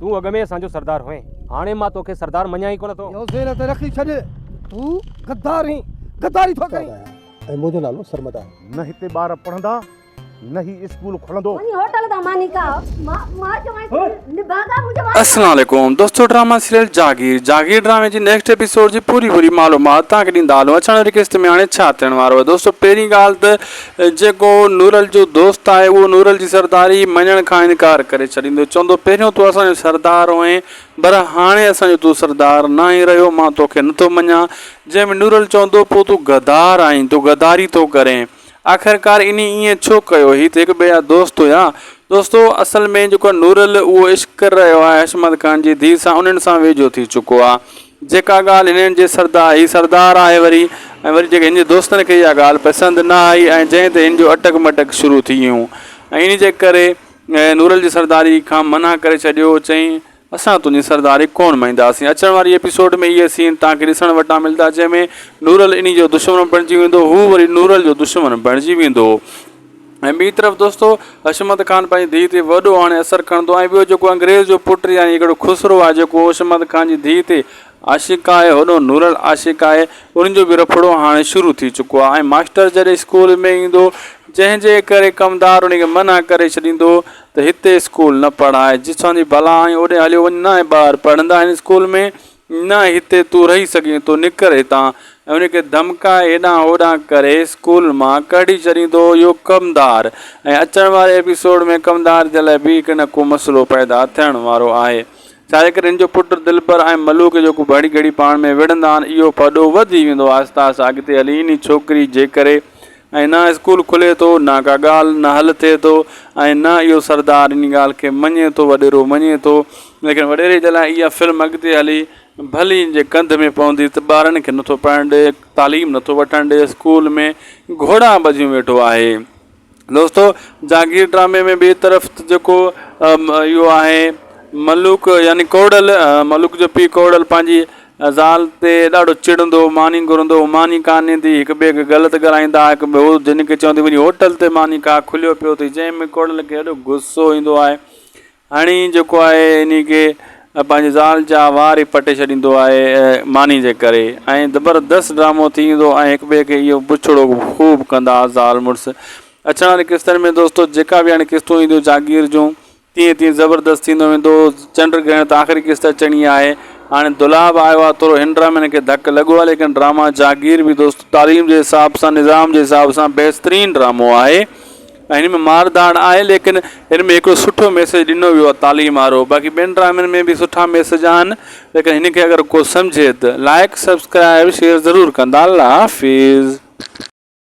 تون اڳ ۾ اسان جو سردار هئين، هاڻي مان توکي سردار مڃان ئي ڪونه ٿو. اهو ذهن تي رکي ڇڏ، تون غدار هين، غداري ٿو ڪرين. آهيان ۽ منهنجو نالو سرمد آهي. نه هتي ٻار پڙهندا، نه هي اسڪول کلندو. وڃي هوٽل تان ماني کاء. مان مان چوانء ٿي نڀاڳا منهنجو وات. السلام عليڪم دوستو ڊراما سيريل جاگير جاگير ڊرامي جي نيڪسٽ ايپيسوڊ جي پوري پوري معلومات توهان کي ڏيندا هلون اچڻ واري قسط ۾ هاڻي ڇا ٿيڻ وارو آهي دوستو پهرين ڳالهه ته جيڪو نورل جو دوست آهي اهو نورل جي سرداري مڃڻ کان انڪار ڪري ڇڏيندو چوندو پهريون تون اسان جو سردار هئين پر هاڻي اسان جو تون سردار ناهين رهيو مان توکي نٿو مڃان جنهن ۾ نورل چوندو پوء تون غدار آهين تون غداري ٿو ڪرين آخرڪار انهي ائين ڇو ڪيو هي ته هڪ ٻئي جا دوست هيا دوستو اصل ۾ جيڪو نورل اهو عشق ڪري رهيو آهي حشمت خان جي ڌيء سان انهن سان ويجهو ٿي چڪو آهي جيڪا ڳالهه هنن جي سردار، هي سردار آهي وري ۽ وري جيڪي هن جي دوستن کي اها ڳالهه پسند نه آئي ۽ جنهن تي هن جو اٽڪ مٽڪ شروع ٿي ويون ۽ انهي جي ڪري نورل جي سرداري کان منع ڪري ڇڏيو چئين اسان تنهنجي سرداري ڪونه مڃينداسين اچڻ واري ايپيسوڊ ۾ اهي سين توهان کي ڏسڻ وٽان ملدا جنهن ۾ نورل انهي جو دشمن بڻجي ويندو هو وري نورل جو دشمن بڻجي ويندو. ۽ ٻي طرف دوستو حشمت خان پنهنجي ڌيء تي وڏو هاڻي اثر کڻندو ۽ ٻيو جيڪو انگريز جو پٽ يعني هڪڙو خسرو آهي جيڪو حشمت خان جي ڌيء تي عاشق آهي هوڏو نورل عاشق آهي انهن جو به رڦڙو هاڻي شروع ٿي چڪو آهي ۽ ماسٽر جڏهن اسڪول ۾ ايندو جنهن جي ڪري ڪمدار ان کي منع ڪري ڇڏيندو ته هتي اسڪول نه پڙهائي جتان جي بلا آهين اوڏي هليو وڃ نه ٻار پڙهندا آهن اسڪول ۾ نه هتي تون رهي سگهين ٿو، نڪر هتان. ۽ ان کي ڌمڪائي هيڏانهن هوڏانهن ڪري اسڪول مان ڪڍي ڇڏيندو اهو ڪمدار. ۽ اچڻ واري ايپيسوڊ ۾ ڪمدار جي لاء به هڪ نه ڪو مسئلو پيدا ٿيڻ وارو آهي. ڇاجي ڪري هن جو پٽ دلبر ۽ ملوڪ جيڪو گهڙي گهڙي پاڻ ۾ وڙهندا آهن اهو ڦڏو وڌي ويندو آهستي آهستي اڳتي هلي انهي ڇوڪري جي ڪري ۽ نه اسڪول کلي ٿو نه ڪا ڳالهه نه حل ٿئي ٿو ۽ نه اهو سردار ان ڳالهه کي مڃي ٿو وڏيرو مڃي ٿو ليڪن وڏيري جي لاء اها فلم اڳتي هلي ڀلي ان جي ڪنڌ ۾ پوندي ته ٻارن کي نٿو پڙهڻ ڏي تعليم نٿو وٺڻ ڏي اسڪول ۾ گهوڙا ٻڌيون ويٺو آهي دوستو جاگير ڊرامي ۾ ٻئي طرف جيڪو اهو آهي ملوڪ يعني ڪوڙل ملوڪ جو پيء ڪوڙل پنهنجي زال تي ڏاڍو چڙندو هو، ماني گهرندو هو، ماني ڪانه ڏيندي هئي، هڪ ٻئي کي غلط ڳالهائيندا ها، هڪ ٻئي هو جن کي چوندي وڃي هوٽل تي ماني کاء، کليو پيو اٿئي، جنهن ۾ ڪوڙل کي ايڏو غصو ايندو آهي، هڻي جيڪو آهي انهي کي پنهنجي زال جا وار ئي پٽي ڇڏيندو آهي ماني جي ڪري ۽ زبردست ڊرامو ٿي ويندو ۽ هڪ ٻئي کي اهو بڇڙو خوب ڪندا ها زال مڙس. اچڻ واري قسطن ۾ دوستو جيڪا به هاڻي قسطون اينديون جاگير جون تيئن تيئن زبردست ٿيندو ويندو. چنڊ گرهڻ ته آخري قسط اچڻي آهي. هاڻي دولاب آيو آهي ٿورو هن ڊرامي کي ڌڪ لڳو آهي ليڪن ڊراما جاگير به دوست تعليم جي حساب سان نظام جي حساب سان بهترين ڊرامو آهي ۽ هن ۾ مار ڌاڙ آهي ليڪن هن ۾ هڪڙو سٺو ميسيج ڏنو ويو آهي تعليم وارو باقي ٻين ڊرامن ۾ به سٺا ميسيج آهن ليڪن هن کي اگر ڪو سمجهي ته لائڪ سبسڪرائب شيئر ضرور ڪندا الله حافظ.